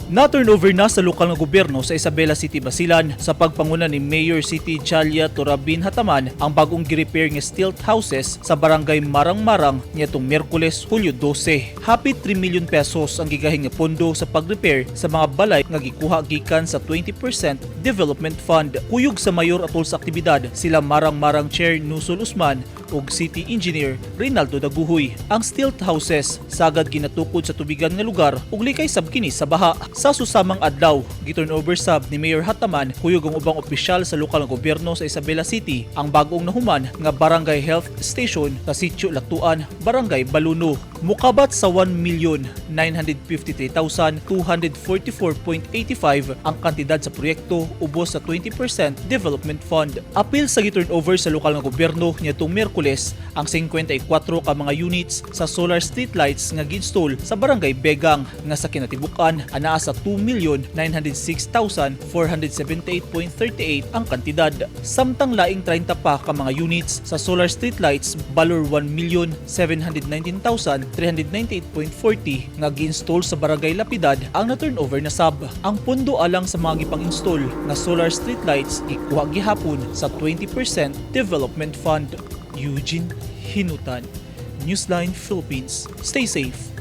Na-turnover na sa lokal nga gobyerno sa Isabela City, Basilan sa pagpanguna ni Mayor City Jalia Torabin Hataman ang bagong gi-repair nga stilt houses sa Barangay Marang-Marang niadtong Miyerkules, Hulyo 12. Hapit 3 million pesos ang gigahin nga pondo sa pag-repair sa mga balay nga gikuha gikan sa 20% Development Fund. Kuyog sa mayor atol sa aktibidad sila Marang-Marang Chair Nusul Usman ug City Engineer Rinaldo Daguhoy. Ang stilt houses sagad ginatukod sa tubigan nga lugar ug likay sab kini sa baha. Sa susamang adlaw, gi-turn over sab ni Mayor Hataman kuyog ang ubang opisyal sa lokal nga gobyerno sa Isabela City ang bag-ong nahuman nga Barangay Health Station sa Sitio Latuan, Barangay Baluno. Mukabat sa 1,953,244.85 ang kantidad sa proyekto ubos sa 20% Development Fund. Apil sa gi-turn over sa lokal nga gobyerno niadtong Miyerkules ang 54 ka mga units sa solar streetlights nga gi-install sa Barangay Begang nga sa kinatibuk-an anaa sa 2,906,478.38 ang kantidad. Samtang laing 30 pa ka mga units sa solar streetlights balor 1,719,398.40 nga gi-install sa Barangay Lapidad ang na-turnover na sab. Ang pondo alang sa mga gipang-install nga solar streetlights gikuha gihapon sa 20% Development Fund. Eugene Hinutan, Newsline Philippines. Stay safe.